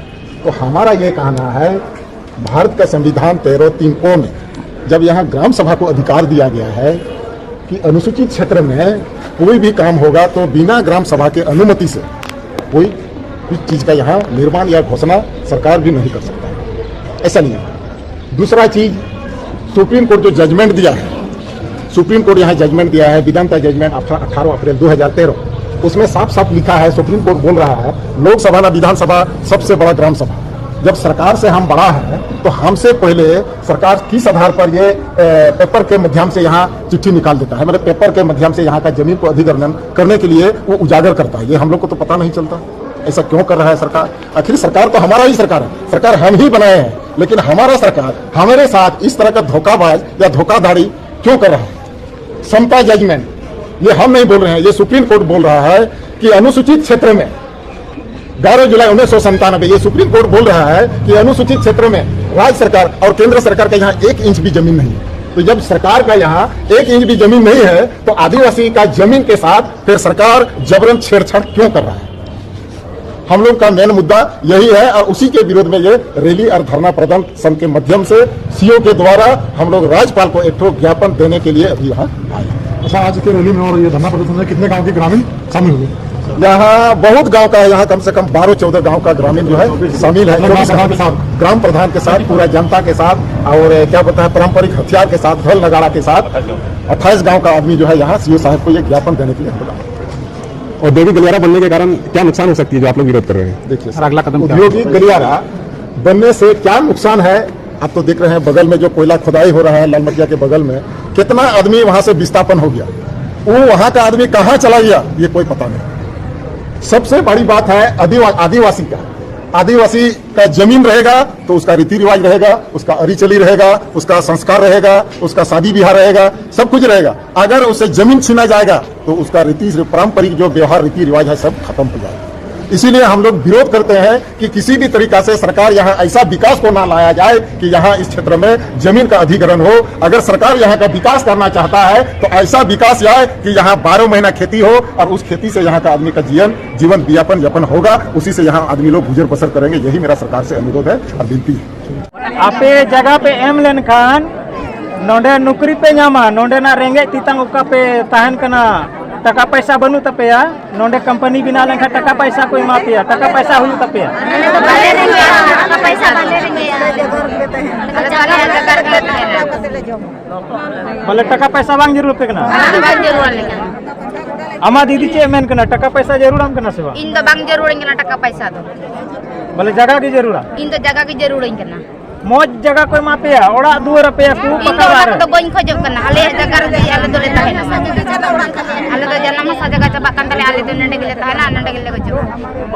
तो हमारा ये कहना है, भारत का संविधान तेरह तीन ओ में जब यहाँ ग्राम सभा को अधिकार दिया गया है कि अनुसूचित क्षेत्र में कोई भी काम होगा तो बिना ग्राम सभा के अनुमति से कोई भी चीज का यहाँ निर्माण या घोषणा सरकार भी नहीं कर सकता है, ऐसा नियम है। दूसरा चीज, सुप्रीम कोर्ट जो जजमेंट दिया है, सुप्रीम कोर्ट यहाँ जजमेंट दिया है, वेदांता जजमेंट, अठारह अप्रैल दो हज़ार तेरह, उसमें साफ साफ लिखा है, सुप्रीम कोर्ट बोल रहा है, लोकसभा ना विधानसभा, सबसे बड़ा ग्राम सभा। जब सरकार से हम बड़ा है तो हमसे पहले सरकार किस आधार पर ये, ए, पेपर के माध्यम से यहाँ चिट्ठी निकाल देता है, मतलब पेपर के माध्यम से यहाँ का जमीन को अधिग्रहण करने के लिए वो उजागर करता है? ये हम लोग को तो पता नहीं चलता। ऐसा क्यों कर रहा है सरकार? आखिर सरकार तो हमारा ही सरकार है, सरकार हम ही बनाए हैं, लेकिन हमारा सरकार हमारे साथ इस तरह का धोखाबाज या धोखाधड़ी क्यों कर रहा है? समता जजमेंट, ये हम नहीं बोल रहे हैं, ये सुप्रीम कोर्ट बोल रहा है कि अनुसूचित क्षेत्र में, ग्यारह जुलाई उन्नीस सौ संतानवे, ये सुप्रीम कोर्ट बोल रहा है कि अनुसूचित क्षेत्र में राज्य सरकार और केंद्र सरकार का यहाँ एक इंच भी जमीन नहीं है। तो जब सरकार का यहाँ एक इंच भी जमीन नहीं है तो आदिवासी का जमीन के साथ फिर सरकार जबरन छेड़छाड़ क्यों कर रहा है? हम लोग का मेन मुद्दा यही है और उसी के विरोध में ये रैली और धरना प्रदर्शन के माध्यम से सीओ के द्वारा हम लोग राज्यपाल को एक ठो ज्ञापन देने के लिए अभी यहाँ आए। अच्छा, आज के रैली में और ये धरना प्रदर्शन में कितने गांव के ग्रामीण शामिल हुए? यहाँ बहुत गांव का है, यहाँ कम से कम बारह चौदह गांव का ग्रामीण जो है शामिल है। ग्राम प्रधान के साथ। ग्राम प्रधान के साथ, पूरा जनता के साथ और क्या बोलता है, पारंपरिक हथियार के साथ, ढोल नगाड़ा के साथ अट्ठाईस गांव का आदमी जो है यहाँ सीओ साहब को ये ज्ञापन देने के लिए हम लोग आए। और देवी गलियारा बनने के कारण क्या नुकसान हो सकती है जो आप लोग विरोध कर रहे हैं? देखिए सर, अगला कदम क्या औद्योगिक गलियारा बनने से क्या नुकसान है? आप तो देख रहे हैं बगल में जो कोयला खुदाई हो रहा है लालमटिया के बगल में, कितना आदमी वहां से विस्थापन हो गया, वो वहां का आदमी कहाँ चला गया, ये कोई पता नहीं। सबसे बड़ी बात है आदिवा-, आदिवासी का, आदिवासी का जमीन रहेगा तो उसका रीति रिवाज रहेगा, उसका अरीचली रहेगा, उसका संस्कार रहेगा, उसका शादी ब्याह रहेगा, सब कुछ रहेगा। अगर उसे जमीन छीना जाएगा तो उसका रीति से पारंपरिक जो व्यवहार रीति रिवाज है सब खत्म हो जाएगा। इसीलिए हम लोग विरोध करते हैं कि किसी भी तरीका से सरकार यहाँ ऐसा विकास को ना लाया जाए कि यहाँ इस क्षेत्र में जमीन का अधिग्रहण हो। अगर सरकार यहाँ का विकास करना चाहता है तो ऐसा विकास लाए कि यहाँ बारह महीना खेती हो और उस खेती से यहाँ का आदमी का जीवन जीवन यापन यापन होगा, उसी से यहाँ आदमी लोग गुजर बसर करेंगे। यही मेरा सरकार से अनुरोध है और विनती है। ᱟᱯᱮ ᱡᱟᱭᱜᱟ ᱯᱮ ᱮᱢ ᱞᱮᱱᱠᱷᱟᱱ ᱱᱚᱰᱮ ᱱᱚᱠᱨᱤ ᱯᱮ ᱧᱟᱢᱟ᱾ ᱱᱚᱰᱮᱱᱟᱜ ᱨᱮᱸᱜᱮᱡ ᱛᱮᱛᱟᱝ ᱚᱠᱟ ᱯᱮ ᱛᱟᱦᱮᱱ ᱠᱟᱱᱟ, ᱴᱟᱠᱟ ᱯᱟᱭᱥᱟ ᱵᱟᱹᱱᱩᱜ ᱛᱟᱯᱮᱭᱟ, ᱱᱚᱰᱮ ᱠᱳᱢᱯᱟᱱᱤ ᱵᱮᱱᱟᱣ ᱞᱮᱱᱠᱷᱟᱱ ᱴᱟᱠᱟ ᱯᱟᱭᱥᱟ ᱠᱚ ᱮᱢᱟ ᱯᱮᱭᱟ, ᱴᱟᱠᱟ ᱯᱟᱭᱥᱟ ᱦᱩᱭᱩᱜ ᱛᱟᱯᱮᱭᱟ᱾ ᱟᱞᱮ ᱫᱚ ᱵᱟᱞᱮ ᱨᱮᱸᱜᱮᱡᱼᱟ, ᱴᱟᱠᱟ ᱯᱟᱭᱥᱟ ᱵᱟᱞᱮ ᱨᱮᱸᱜᱮᱡᱼᱟ᱾ ᱟᱞᱮ ᱫᱚ ᱟᱞᱮᱭᱟᱜ ᱡᱟᱭᱜᱟ ᱨᱮᱜᱮ ᱞᱮ ᱛᱟᱦᱮᱱᱟ᱾ ᱵᱚᱞᱮ ᱴᱟᱠᱟ ᱯᱟᱭᱥᱟ ᱵᱟᱝ ᱡᱟᱹᱨᱩᱲ ᱟᱯᱮ ᱠᱟᱱᱟ? ᱟᱞᱮ ᱫᱚ ᱵᱟᱝ ᱡᱟᱹᱨᱩᱲ ᱟᱞᱮ ᱠᱟᱱᱟ᱾ ᱟᱢᱟᱜ ᱫᱤᱫᱤ ᱪᱮᱫ ᱮ ᱢᱮᱱ ᱠᱟᱱᱟ, ᱴᱟᱠᱟ ᱯᱟᱭᱥᱟ ᱡᱟᱹᱨᱩᱲᱟᱢ ᱠᱟᱱᱟ ᱥᱮ ᱵᱟᱝ? ᱤᱧ ᱫᱚ ᱵᱟᱝ ᱡᱟᱹᱨᱩᱲᱟᱹᱧ ᱠᱟᱱᱟ ᱴᱟᱠᱟ ᱯᱟᱭᱥᱟ ᱫᱚ᱾ ᱵᱚᱞᱮ ᱡᱟᱭᱜᱟ ᱜᱮ ᱡᱟᱹᱨᱩᱲᱟ? ᱤᱧ ᱫᱚ ᱡᱟᱭᱜᱟ ᱜᱮ ᱡᱟᱹᱨᱩᱲᱟᱹᱧ ᱠᱟᱱᱟ᱾ ᱢᱚᱡᱽ ᱡᱟᱭᱜᱟ ᱠᱚ ᱮᱢᱟ ᱯᱮᱭᱟ, ᱚᱲᱟᱜ ᱫᱩᱣᱟᱹᱨ ᱟᱯᱮᱭᱟ ᱠᱚ, ᱤᱧ ᱫᱚ ᱯᱟᱠᱟ ᱚᱱᱟ ᱚᱲᱟᱜ ᱨᱮ᱾ ᱠᱚᱫᱚ ᱵᱟᱹᱧ ᱠᱷᱚᱡᱚᱜ ᱠᱟᱱᱟ, ᱟᱞᱮᱭᱟᱜ ᱡᱟᱭᱜᱟ ᱨᱮᱜᱮ ᱟᱞᱮ ᱫᱚᱞᱮ ᱛᱟᱦᱮᱱᱟ᱾ ᱟᱞᱮ ᱫᱚ ᱡᱟᱱᱟᱢ ᱦᱟᱥᱟ ᱡᱟᱭᱜᱟ ᱪᱟᱵᱟᱜ ᱠᱟᱱ ᱛᱟᱞᱮᱭᱟ, ᱟᱞᱮ ᱫᱚ ᱱᱚᱰᱮ ᱜᱮᱞᱮ ᱛᱟᱦᱮᱱᱟ, ᱱᱚᱰᱮ ᱜᱮᱞᱮ ᱜᱚᱡᱚᱜᱼᱟ᱾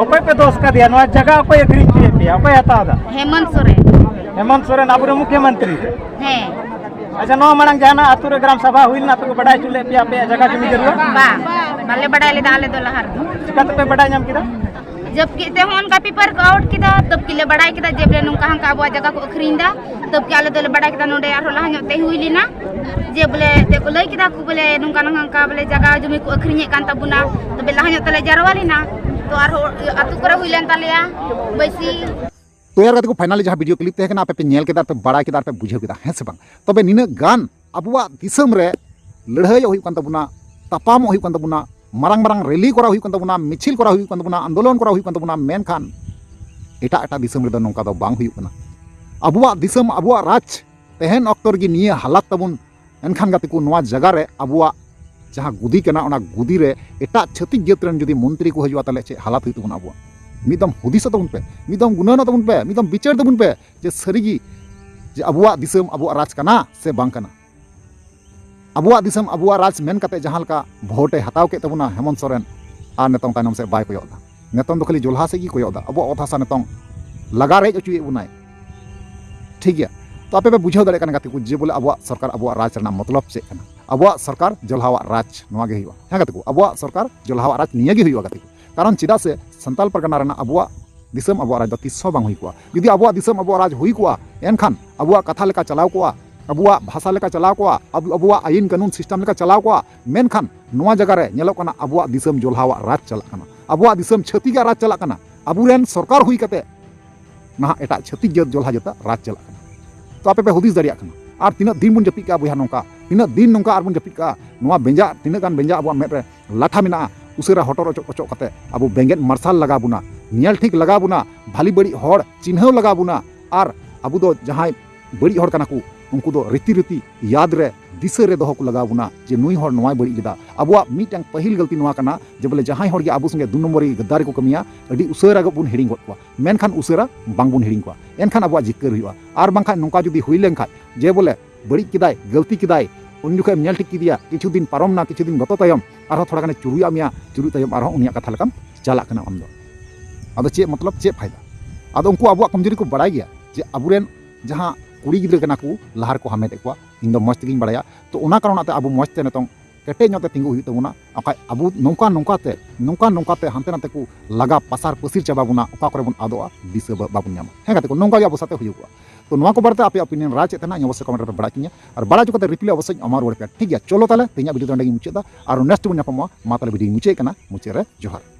ᱚᱠᱚᱭ ᱯᱮ ᱫᱳᱥ ᱠᱟᱫᱮᱭᱟ? ᱱᱚᱣᱟ ᱡᱟᱭᱜᱟ ᱚᱠᱚᱭ ᱟᱹᱠᱷᱨᱤᱧ ᱦᱚᱪᱚᱭᱮᱫ ᱯᱮᱭᱟ? ᱚᱠᱚᱭ ᱦᱟᱛᱟᱣ ᱮᱫᱟ? ᱦᱮᱢᱚᱱᱛ ᱥᱚᱨᱮᱱ᱾ ᱦᱮᱢᱚᱱᱛ ᱥᱚᱨᱮᱱ, ᱟᱵᱚᱨᱮᱱ ᱢᱩᱠᱷᱭᱚᱢᱚᱱᱛᱨᱤ᱾ ᱦᱮᱸ᱾ ᱟᱪᱪᱷᱟ, ᱱᱚᱣᱟ ᱢᱟᱲᱟᱝ ᱡᱟᱦᱟᱱᱟᱜ ᱟᱛᱳ ᱨᱮ ᱜᱨᱟᱢ ᱥᱟᱵᱷᱟ ᱦᱩᱭ ᱞᱮᱱᱟ, ᱟᱯᱮ ᱠᱚ ᱵᱟᱰᱟᱭ ᱦᱚᱪᱚ ᱞᱮᱫ ᱯᱮᱭᱟ ᱟᱯᱮᱭᱟᱜ ᱡᱟᱭᱜᱟ ᱡᱚᱢᱤ ᱡᱟᱹᱨᱩᱲᱟ? ᱵᱟᱝ, ᱵᱟᱞᱮ ᱵᱟᱰᱟᱭ ᱞᱮᱫᱟ ᱟᱞᱮ ᱫᱚ ᱞᱟᱦᱟ ᱨᱮᱫᱚ᱾ ᱪᱤᱠᱟᱹ ᱛᱮᱯᱮ ᱵᱟᱰᱟᱭ ᱧᱟᱢ ᱠᱮᱫᱟ? ᱡᱚᱵ ᱠᱮᱫ ᱛᱮ ᱦᱚᱸ ᱚᱱᱠᱟ ᱯᱮᱯᱟᱨ ᱠᱚ ᱟᱣᱩᱴ ᱠᱮᱫᱟ, ᱛᱚᱵ ᱠᱤ ᱞᱮ ᱵᱟᱰᱟᱭ ᱠᱮᱫᱟ ᱡᱮ ᱵᱚᱞᱮ ᱱᱚᱝᱠᱟ ᱦᱟᱱᱠᱟ ᱟᱵᱚᱣᱟᱜ ᱡᱟᱭᱜᱟ ᱠᱚ ᱟᱹᱠᱷᱨᱤᱧ ᱮᱫᱟ᱾ ᱛᱚᱵ ᱠᱤ ᱟᱞᱮ ᱫᱚᱞᱮ ᱵᱟᱰᱟᱭ ᱠᱮᱫᱟ ᱱᱚᱰᱮ ᱟᱨᱦᱚᱸ ᱞᱟᱦᱟ ᱧᱚᱜ ᱛᱮ ᱦᱩᱭ ᱞᱮᱱᱟ, ᱡᱮ ᱵᱚᱞᱮ ᱛᱮ ᱠᱚ ᱞᱟᱹᱭ ᱠᱮᱫᱟ ᱠᱚ ᱵᱚᱞᱮ ᱱᱚᱝᱠᱟ ᱱᱚᱝᱠᱟ ᱵᱚᱞᱮ ᱡᱟᱭᱜᱟ ᱡᱚᱢᱤ ᱠᱚ ᱟᱹᱠᱷᱨᱤᱧᱮᱫ ᱠᱟᱱ ᱛᱟᱵᱚᱱᱟ᱾ ᱛᱚᱵᱮ ᱞᱟᱦᱟ ᱧᱚᱜ ᱛᱮᱞᱮ ᱡᱟᱨᱣᱟ ᱞᱮᱱᱟ, ᱛᱚ ᱟᱨᱦᱚᱸ ᱟᱹᱛᱩ ᱠᱚᱨᱮ ᱦᱩᱭ ᱞᱮᱱ ᱛᱟᱞᱮᱭᱟ ᱵᱟᱹᱭᱥᱤ᱾ ᱛᱚ ᱭᱟᱨ ᱜᱟᱛᱮ ᱠᱚ, finally ᱡᱟᱦᱟᱸ video clip ᱛᱟᱦᱮᱸ ᱠᱟᱱᱟ, ᱟᱯᱮ ᱯᱮ ᱧᱮᱞ ᱠᱮᱫᱟ, ᱟᱨ ᱯᱮ ᱵᱟᱲᱟᱭ ᱠᱮᱫᱟ, ᱟᱨ ᱯᱮ ᱵᱩᱡᱷᱟᱹᱣ ᱠᱮᱫᱟ, ᱦᱮᱸ ᱥᱮ ᱵᱟᱝ? ᱛᱚᱵᱮ ᱱᱤᱱᱟᱹᱜ ᱜᱟᱱ ᱟᱵᱚᱣᱟᱜ ᱫᱤᱥᱚᱢ ᱨᱮ ᱞᱟᱹᱲᱦᱟᱹᱭᱚᱜ ᱦᱩᱭᱩᱜ ᱠᱟᱱ ᱛᱟᱵᱚᱱᱟ, ᱛᱟᱯᱟᱢᱚᱜ ᱦᱩᱭᱩᱜ ᱠᱟᱱ ᱛᱟᱵᱚᱱᱟ, ᱢᱟᱨᱟᱝ ᱢᱟᱨᱟᱝ rally ᱠᱚᱨᱟᱣ ᱦᱩᱭᱩᱜ ᱠᱟᱱ ᱛᱟᱵᱚᱱᱟ, ᱢᱤᱪᱷᱤᱞ ᱠᱚᱨᱟᱣ ᱦᱩᱭᱩᱜ ᱠᱟᱱ ᱛᱟᱵᱚᱱᱟ, ᱟᱱᱫᱳᱞᱚᱱ ᱠᱚᱨᱟᱣ ᱦᱩᱭᱩᱜ ᱠᱟᱱ ᱛᱟᱵᱚᱱᱟ, ᱢᱮᱱᱠᱷᱟᱱ ᱮᱴᱟᱜ ᱮᱴᱟᱜ ᱫᱤᱥᱚᱢ ᱨᱮᱫᱚ ᱱᱚᱝᱠᱟ ᱫᱚ ᱵᱟᱝ ᱦᱩᱭᱩᱜ ᱠᱟᱱᱟ᱾ ᱟᱵᱚᱣᱟᱜ ᱫᱤᱥᱚᱢ, ᱟᱵᱚᱣᱟᱜ ᱨᱟᱡᱽ ᱛᱮᱦᱮᱧ ᱚᱠᱛᱚ ᱨᱮᱜᱮ ᱱᱤᱭᱟᱹ ᱦᱟᱞᱟᱛ ᱛᱟᱵᱚᱱ, ᱮᱱᱠᱷᱟᱱ ᱜᱟᱛᱮ ᱠᱚ, ᱱᱚᱣᱟ ᱡᱟᱭᱜᱟ ᱨᱮ ᱟᱵᱚᱣᱟᱜ ᱡᱟᱦᱟᱸ ᱜᱩᱫᱤ ᱠᱟᱱᱟ, ᱚᱱᱟ ᱜᱩᱫᱤ ᱨᱮ ᱮᱴᱟᱜ ᱪᱷᱟᱹᱛᱤᱠ ᱡᱟᱹᱛ ᱨᱮᱱ ᱡᱩᱫᱤ ᱢᱚᱱᱛᱨᱤ ᱠᱚ ᱦᱤᱡᱩᱜᱼᱟ, ᱛᱟᱦᱚᱞᱮ ᱪᱮᱫ ᱦᱟᱞᱟᱛ ᱦᱩᱭᱩᱜ ᱛᱟᱵᱚᱱᱟ ᱟᱵᱚᱣᱟᱜ? ᱢᱤᱫ ᱫᱚᱢ ᱦᱩᱫᱤᱥᱚᱜ ᱛᱟᱵᱚᱱ ᱯᱮ, ᱢᱤᱫ ᱫᱚᱢ ᱜᱩᱱᱟᱹᱱᱚᱜ ᱛᱟᱵᱚᱱ ᱯᱮ, ᱢᱤᱫ ᱫᱚᱢ ᱵᱤᱪᱟᱹᱨ ᱛᱟᱵᱚᱱ ᱯᱮ ᱡᱮ ᱥᱟᱹᱨᱤᱜᱮ ᱡᱮ ᱟᱵᱚᱣᱟᱜ ᱫᱤᱥᱚᱢ ᱟᱵᱚᱣᱟᱜ ᱨᱟᱡᱽ ᱠᱟᱱᱟ ᱥᱮ ᱵᱟᱝ ᱠᱟᱱᱟ᱾ ᱟᱵᱚᱣᱟᱜ ᱫᱤᱥᱚᱢ ᱟᱵᱚᱣᱟᱜ ᱨᱟᱡᱽ ᱢᱮᱱ ᱠᱟᱛᱮ ᱡᱟᱦᱟᱸ ᱞᱮᱠᱟ ᱵᱷᱳᱴ ᱮ ᱦᱟᱛᱟᱣ ᱠᱮᱫ ᱛᱟᱵᱚᱱᱟ ᱦᱮᱢᱚᱱᱛ ᱥᱚᱨᱮᱱ, ᱟᱨ ᱱᱤᱛᱚᱝ ᱛᱟᱭᱱᱚᱢ ᱥᱮᱫ ᱵᱟᱭ ᱠᱚᱭᱚᱜ ᱮᱫᱟ᱾ ᱱᱤᱛᱚᱝ ᱫᱚ ᱠᱷᱟᱹᱞᱤ ᱡᱚᱞᱦᱟ ᱥᱮᱫ ᱜᱮ ᱠᱚᱭᱚᱜ ᱮᱫᱟ᱾ ᱟᱵᱚᱣᱟᱜ ᱚᱛ ᱦᱟᱥᱟ ᱱᱤᱛᱚᱝ ᱞᱟᱜᱟ ᱨᱮᱡ ᱚᱪᱚᱭᱮᱫ ᱵᱚᱱᱟᱭ᱾ ᱴᱷᱤᱠ ᱜᱮᱭᱟ, ᱛᱚ ᱟᱯᱮ ᱯᱮ ᱵᱩᱡᱷᱟᱹᱣ ᱫᱟᱲᱮᱭᱟᱜ ᱠᱟᱱᱟ ᱜᱟᱛᱮ ᱠᱚ, ᱡᱮ ᱵᱚᱞᱮ ᱟᱵᱚᱣᱟᱜ ᱥᱚᱨᱠᱟᱨ ᱟᱵᱚᱣᱟᱜ ᱨᱟᱡᱽ ᱨᱮᱱᱟᱜ ᱢᱚᱛᱞᱚᱵ ᱪᱮᱫ ᱠᱟᱱᱟ? ᱟᱵᱚᱣᱟᱜ ᱥᱚᱨᱠᱟᱨ ᱡᱚᱞᱦᱟᱣᱟᱜ ᱨᱟᱡᱽ ᱱᱚᱣᱟ ᱜᱮ ᱦᱩᱭᱩᱜᱼᱟ᱾ ᱦᱮᱸ ᱜᱟᱛᱮ ᱠᱚ, ᱟᱵᱚᱣᱟᱜ ᱥᱚᱨᱠᱟᱨ ᱡᱚᱞᱦᱟᱣᱟᱜ ᱨᱟᱡᱽ ᱱᱤᱭᱟᱹ ᱜᱮ ᱦᱩᱭᱩᱜᱼᱟ ᱜᱟᱛᱮ ᱠᱚ᱾ ᱠᱟᱨᱚᱱ ᱪᱮᱫᱟᱜ ᱥᱮ ᱥᱟᱱᱛᱟᱞ ᱯᱟᱨᱜᱟᱱᱟ ᱨᱮᱱᱟᱜ ᱟᱵᱚᱣᱟᱜ ᱫᱤᱥᱚᱢ ᱟᱵᱚᱣᱟᱜ ᱨᱟᱡᱽ ᱫᱚ ᱛᱤᱥ ᱦᱚᱸ ᱵᱟᱝ ᱦᱩᱭ ᱠᱚᱜᱼᱟ᱾ ᱡᱩᱫᱤ ᱟᱵᱚᱣᱟᱜ ᱫᱤᱥᱚᱢ ᱟᱵᱚᱣᱟᱜ ᱨᱟᱡᱽ ᱦᱩᱭ ᱠᱚᱜᱼᱟ, ᱮᱱᱠᱷᱟᱱ ᱟᱵᱚᱣᱟᱜ ᱠᱟᱛᱷᱟ ᱞᱮᱠᱟ ᱪᱟᱞᱟᱣ ᱠᱚᱜᱼᱟ, ᱟᱵᱚᱣᱟᱜ ᱵᱷᱟᱥᱟ ᱞᱮᱠᱟ ᱪᱟᱞᱟᱣ ᱠᱚᱜᱼᱟ, ᱟᱵᱚ, ᱟᱵᱚᱣᱟᱜ ᱟᱹᱭᱤᱱ ᱠᱟᱹᱱᱩᱱ system ᱞᱮᱠᱟ ᱪᱟᱞᱟᱣ ᱠᱚᱜᱼᱟ᱾ ᱢᱮᱱᱠᱷᱟᱱ ᱱᱚᱣᱟ ᱡᱟᱭᱜᱟ ᱨᱮ ᱧᱮᱞᱚᱜ ᱠᱟᱱᱟ ᱟᱵᱚᱣᱟᱜ ᱫᱤᱥᱚᱢ ᱡᱚᱞᱦᱟᱣᱟᱜ ᱨᱟᱡᱽ ᱪᱟᱞᱟᱜ ᱠᱟᱱᱟ, ᱟᱵᱚᱣᱟᱜ ᱫᱤᱥᱚᱢ ᱪᱷᱟᱹᱛᱤᱠᱟᱜ ᱨᱟᱡᱽ ᱪᱟᱞᱟᱜ ᱠᱟᱱᱟ᱾ ᱟᱵᱚᱨᱮᱱ ᱥᱚᱨᱠᱟᱨ ᱦᱩᱭ ᱠᱟᱛᱮ ᱱᱟᱦᱟᱜ ᱮᱴᱟᱜ ᱪᱷᱟᱹᱛᱤᱠ ᱡᱟᱹᱛ ᱡᱚᱞᱦᱟ ᱡᱟᱹᱛᱟᱜ ᱨᱟᱡᱽ ᱪᱟᱞᱟᱜ ᱠᱟᱱᱟ᱾ ᱛᱚ ᱟᱯᱮ ᱯᱮ ᱦᱩᱫᱤᱥ ᱫᱟᱲᱮᱭᱟᱜ ᱠᱟᱱᱟ, ᱟᱨ ᱛᱤᱱᱟᱹᱜ ᱫᱤᱱ ᱵᱚᱱ ᱡᱟᱹᱯᱤᱫ ᱠᱟᱜᱼᱟ ᱵᱚᱭᱦᱟ ᱱᱚᱝᱠᱟ? ᱛᱤᱱᱟᱹᱜ ᱫᱤᱱ ᱱᱚᱝᱠᱟ ᱟᱨ ᱵᱚᱱ ᱡᱟᱹᱯᱤᱫ ᱠᱟᱜᱼᱟ? ᱱᱚᱣᱟ ᱵᱮᱸᱡᱟ, ᱛᱤᱱᱟᱹᱜ ᱜᱟᱱ ᱵᱮᱸᱡᱟ ᱟᱵᱚᱣᱟᱜ ᱢᱮᱫ ᱨᱮ ᱞᱟᱴᱷᱟ ᱢᱮᱱᱟᱜᱼᱟ, ᱩᱥᱟᱹᱨᱟ ᱦᱚᱴᱚᱨ ᱚᱪᱚᱜ ᱚᱪᱚᱜ ᱠᱟᱛᱮ ᱟᱵᱚ ᱵᱮᱸᱜᱮᱫ ᱢᱟᱨᱥᱟᱞ ᱞᱟᱜᱟᱣ ᱵᱚᱱᱟ, ᱧᱮᱞ ᱴᱷᱤᱠ ᱞᱟᱜᱟᱣ ᱵᱚᱱᱟ, ᱵᱷᱟᱞᱤ ᱵᱟᱹᱲᱤᱡ ᱦᱚᱲ ᱪᱤᱱᱦᱟᱹᱣ ᱞᱟᱜᱟᱣ ᱵᱚᱱᱟ, ᱟᱨ ᱟᱵᱚ ᱫᱚ ᱡᱟᱦᱟᱸᱭ ᱵᱟᱹᱲᱤᱡ ᱦᱚᱲ ᱠᱟᱱᱟ ᱠᱚ, ᱩᱱᱠᱩ ᱫᱚ ᱨᱤᱛᱤ ᱨᱤᱛᱤ ᱭᱟᱫ ᱨᱮ, ᱫᱤᱥᱟᱹ ᱨᱮ ᱫᱚᱦᱚ ᱠᱚ ᱞᱟᱜᱟᱣ ᱵᱚᱱᱟ ᱡᱮ ᱱᱩᱭ ᱦᱚᱲ ᱱᱚᱣᱟᱭ ᱵᱟᱹᱲᱤᱡ ᱞᱮᱫᱟ᱾ ᱟᱵᱚᱣᱟᱜ ᱢᱤᱫᱴᱟᱝ ᱯᱟᱹᱦᱤᱞ ᱜᱟᱹᱞᱛᱤ ᱱᱚᱣᱟ ᱠᱟᱱᱟ ᱡᱮ ᱵᱚᱞᱮ ᱡᱟᱦᱟᱸᱭ ᱦᱚᱲ ᱜᱮ ᱟᱵᱚ ᱥᱚᱸᱜᱮ ᱫᱩ ᱱᱚᱢᱵᱚᱨᱤ ᱜᱟᱫᱫᱟᱨᱤ ᱠᱚ ᱠᱟᱹᱢᱤᱭᱟ, ᱟᱹᱰᱤ ᱩᱥᱟᱹᱨᱟ ᱜᱮ ᱵᱚᱱ ᱦᱤᱲᱤᱧ ᱜᱚᱫ ᱠᱚᱣᱟ, ᱢᱮᱱᱠᱷᱟᱱ ᱩᱥᱟᱹᱨᱟ ᱵᱟᱝᱵᱚᱱ ᱦᱤᱲᱤᱧ ᱠᱚᱣᱟ, ᱮᱱᱠᱷᱟᱱ ᱟᱵᱚᱣᱟᱜ ᱡᱤᱛᱠᱟᱹᱨ ᱦᱩᱭᱩᱜᱼᱟ᱾ ᱟᱨ ᱵᱟᱝᱠᱷᱟᱱ ᱱᱚᱝᱠᱟ ᱡᱩᱫᱤ ᱦᱩᱭ ᱞᱮᱱᱠᱷᱟᱱ ᱡᱮ ᱵᱚᱞᱮ ᱵᱟᱹᱲᱤᱡ ᱠᱮᱫᱟᱭ, ᱜᱟᱹᱞᱛᱤ ᱠᱮᱫᱟᱭ, ᱩᱱ ᱡᱚᱠᱷᱮᱡ ᱮᱢ ᱧᱮᱞ ᱴᱷᱤᱠ ᱠᱮᱫᱮᱭᱟ, ᱠᱤᱪᱷᱩ ᱫᱤᱱ ᱯᱟᱨᱚᱢ ᱱᱟ, ᱠᱤᱪᱷᱩ ᱫᱤᱱ ᱜᱚᱛᱚ ᱛᱟᱭᱚᱢ ᱟᱨᱦᱚᱸ ᱛᱷᱚᱲᱟ ᱜᱟᱱᱮ ᱪᱩᱨᱩᱡᱟᱜ ᱢᱮᱭᱟ, ᱪᱩᱨᱩᱡ ᱛᱟᱭᱚᱢ ᱟᱨᱦᱚᱸ ᱩᱱᱤᱭᱟᱜ ᱠᱟᱛᱷᱟ ᱞᱮᱠᱟᱢ ᱪᱟᱞᱟᱜ ᱠᱟᱱᱟ ᱟᱢ ᱫᱚ᱾ ᱟᱫᱚ ᱪᱮᱫ ᱢᱚᱛᱞᱚᱵ, ᱪᱮᱫ ᱯᱷᱟᱭᱫᱟ? ᱟᱫᱚ ᱩᱱᱠᱩ ᱟᱵᱚᱣᱟᱜ ᱠᱚᱢᱡᱩᱨᱤ ᱠᱚ ᱵᱟᱲᱟᱭ ᱜᱮᱭᱟ ᱡᱮ ᱟᱵᱚᱨᱮᱱ ᱡᱟᱦᱟᱸ ᱠᱩᱲᱤ ᱜᱤᱫᱽᱨᱟᱹ ᱠᱟᱱᱟ ᱠᱚ, ᱞᱟᱦᱟ ᱨᱮᱠᱚ ᱦᱟᱢᱮᱴᱮᱫ ᱠᱚᱣᱟ, ᱤᱧ ᱫᱚ ᱢᱚᱡᱽ ᱛᱮᱜᱮᱧ ᱵᱟᱲᱟᱭᱟ᱾ ᱛᱚ ᱚᱱᱟ ᱠᱟᱨᱚᱱᱟᱜ ᱛᱮ ᱟᱵᱚ ᱢᱚᱡᱽ ᱛᱮ ᱱᱤᱛᱚᱝ ᱠᱮᱴᱮᱡ ᱧᱚᱜ ᱛᱮ ᱛᱤᱸᱜᱩ ᱦᱩᱭᱩᱜ ᱛᱟᱵᱚᱱᱟ᱾ ᱵᱟᱠᱷᱟᱡ ᱟᱵᱚ ᱱᱚᱝᱠᱟ ᱱᱚᱝᱠᱟ ᱛᱮ, ᱱᱚᱝᱠᱟ ᱱᱚᱝᱠᱟ ᱛᱮ ᱦᱟᱱᱛᱮ ᱱᱟᱛᱮ ᱠᱚ ᱞᱟᱜᱟ ᱯᱟᱥᱟᱨ ᱯᱟᱹᱥᱤᱨ ᱪᱟᱵᱟ ᱵᱚᱱᱟ, ᱚᱠᱟ ᱠᱚᱨᱮ ᱵᱚᱱ ᱟᱫᱚᱜᱼᱟ, ᱫᱤᱥᱟᱹ ᱵᱟ-, ᱵᱟᱵᱚᱱ ᱧᱟᱢᱟ᱾ ᱦᱮᱸ ᱜᱟᱛᱮ ᱠᱚ, ᱱᱚᱝᱠᱟ ᱜᱮ ᱟᱵᱚ ᱥᱟᱛᱮ ᱦᱩᱭᱩᱜᱼᱟ᱾ ᱛᱚ ᱱᱚᱣᱟ ᱠᱚ ᱵᱟᱨᱮᱛᱮ ᱟᱯᱮᱭᱟᱜ opinion ᱨᱟᱭ ᱪᱮᱫ ᱛᱟᱦᱮᱱᱟ, ᱤᱧ ᱚᱵᱚᱥᱥᱳᱭ comment ᱨᱮᱯᱮ ᱵᱟᱲᱟᱭ ᱦᱚᱪᱚᱧᱟ, ᱟᱨ ᱵᱟᱲᱟᱭ ᱦᱚᱪᱚ ᱠᱟᱛᱮ reply ᱚᱵᱚᱥᱥᱳᱭ ᱤᱧ ᱮᱢᱟ ᱨᱩᱣᱟᱹᱲ ᱯᱮᱭᱟ᱾ ᱴᱷᱤᱠ ᱜᱮᱭᱟ, ᱪᱚᱞᱚ ᱛᱟᱦᱞᱮ ᱛᱮᱦᱮᱧᱟᱜ video ᱫᱚ ᱚᱸᱰᱮ ᱜᱤᱧ ᱢᱩᱪᱟᱹᱫ ᱮᱫᱟ, ᱟᱨ next video ᱧᱟᱯᱟᱢᱚᱜᱼᱟ᱾ ᱢᱟ ᱛᱟᱦᱞᱮ video ᱧ ᱢᱩᱪᱟᱹᱫ ᱠᱟᱱᱟ, ᱢᱩᱪᱟᱹᱫ ᱨᱮ ᱡᱚᱦᱟᱨ᱾